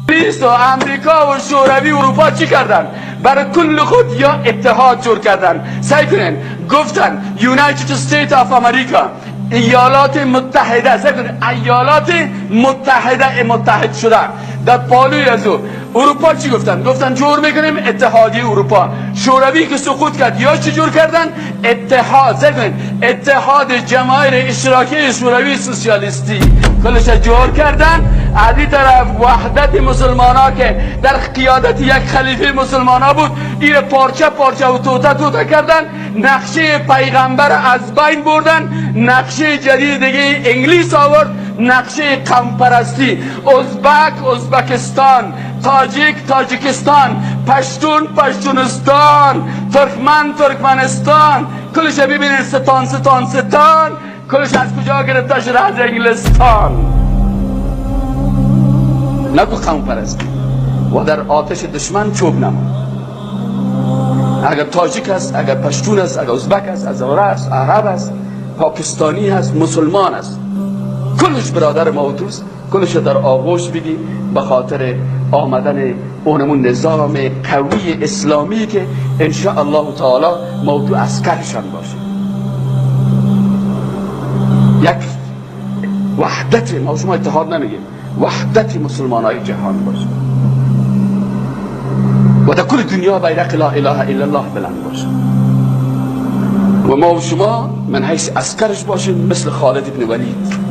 انگلیس و امریکا و شوروی و اروپا چی کردن؟ برای کل خود یا اتحاد جور کردن. سعی کنین، گفتن United State of America، ایالات متحده. سعی کنین، ایالات متحده متحد شدن. در پالوی از او اروپا چی گفتن؟ گفتن جور میکنیم اتحادیه اروپا. شوروی که سقوط کرد، یا چی جور کردن؟ اتحاد، سعی کنین، اتحاد جماهیر اشتراکی شوروی سوسیالیستی. کلش جور کردن. از این طرف وحدت مسلمان ها که در قیادت یک خلیفه مسلمان ها بود، این پارچه پارچه و توته توته کردن. نقشه پیغمبر از بین بردن. نقشه جدید دیگه انگلیس آورد، نقشه قوم پرستی. ازبک ازبکستان، تاجیک تاجیکستان، پشتون پشتونستان، ترکمن ترکمنستان. کلش ببینید، ستان ستان ستان. کلش از کجا گرفته شده؟ از انگلستان. نگو قوم پرستی و در آتش دشمن چوب نمان. اگر تاجیک است، اگر پشتون است، اگر ازبک است، هزاره است، عرب است، پاکستانی است، مسلمان است، کلش برادر ما و توست. کلش در آغوش بگی به خاطر آمدن اونمون نظام قوی اسلامی که ان الله تعالی ما و تو عسکرشان باشه. یک وحدت، ما شما اتحاد نمیگیم، وحدت مسلمان های جهان باشه و در کل دنیا بیرق لا اله الا الله بلند باشه و ما و شما من حیث عسکرش باشیم، مثل خالد ابن ولید.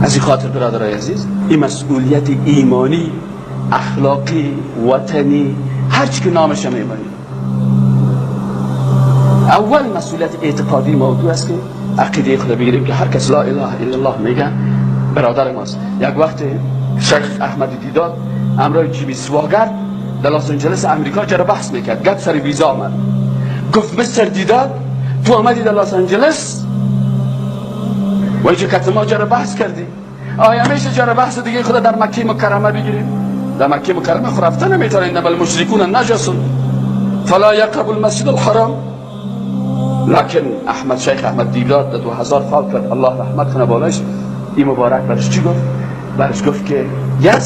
از این خاطر برادرای عزیز، این مسئولیت ایمانی، اخلاقی، وطنی، هر چی که نامش میبریم، اول مسئولیت اعتقادی موضوع است که عقیده خود بگیریم که هر کس لا اله الا الله میگه برادر ماست. یک وقت شیخ احمد دیداد امرای جیمی سواگر در لس آنجلس امریکا جره بحث میکرد. گپ سر ویزا آمد. گفت Mister دیداد، تو آمدی در لس آنجلس و اینجا کت ما جره بحث کردی، آیا میشه جره بحث دیگه خود در مکه مکرمه بگیریم؟ در مکه مکرمه خو رفته نمیتونین. انما المشركون نجس فلا يقربوا المسجد الحرام. لكن احمد، شیخ احمد دیداد در 2000 فوت کرد، الله رحمت کنه بالش. این مبارک برش چی گفت؟ برش گفت که yes،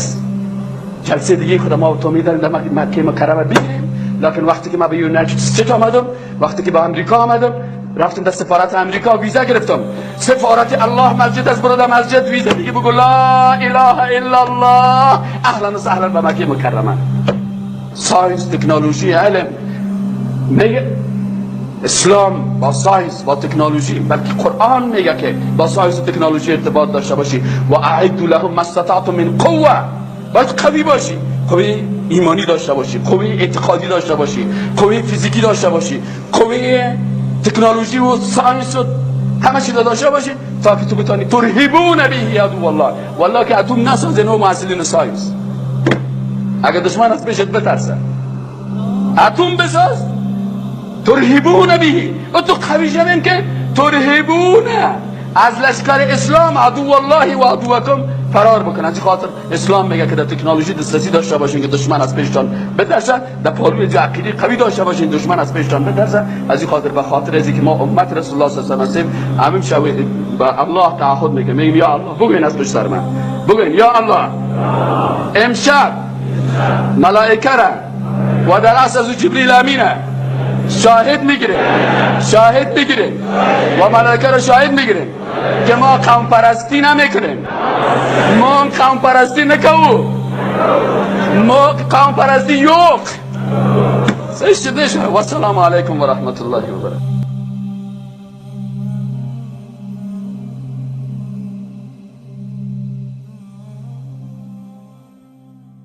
جلسه دیگه خود ما و تو میداریم در مکه مکرمه بگیریم، لکن وقتی که ما به United State آمدم، وقتی که به امریکا آمدم، رفتم در سفارت امریکا ویزا گرفتم. سفارت الله مسجد است. برو در مسجد ویزا دیگه، بگو لا اله الا الله، اهلا و سهلا به مکه مکرمه. science، تکنولوژی، علم میگه اسلام با science، با تکنولوژی، بلکه قرآن میگه که با science و تکنولوژی ارتباط داشته باشی. و اعدوا لهم ما استطعتم من قوه. باید قوی باشی، قوی ایمانی داشته باشی، قوی اعتقادی داشته باشی، قوی فیزیکی داشته باشی، قوی تکنولوژی و science و همه چیز داشته باشی تا که تو بتانی ترهبون به عدو الله. والله که اتم نسازه نو محصلین science، اگر دشمن از پیشت بترسه، اتم بساز. ترهبون به و تو قوی شوین که ترهبون از لشکر اسلام عدو الله و عدوکم فرار بکنه. از خاطر اسلام میگه که در تکنولوژی دسترسی داشته باشین که دشمن از پیشتان بترسه. در پالوی عقیده قوی داشته باشین، دشمن از پیشتان بترسه. از این خاطر، به خاطر از که ما امت رسول الله صلی الله علیه و سلم، همین شو با الله تعهد میکنیم. میگیم یا الله، بگوین از پشت سر من، بگوین یا الله، امشب ملائکه را و در اصل از جبریل امینه شاهد میگیره، شاهد میگیره و ملائکه را شاهد میگیریم که ما قوم پرستی نمیکنیم. ما قوم پرستی نکو، ما قوم پرستی yok. و السلام علیکم و رحمت الله و برکاته.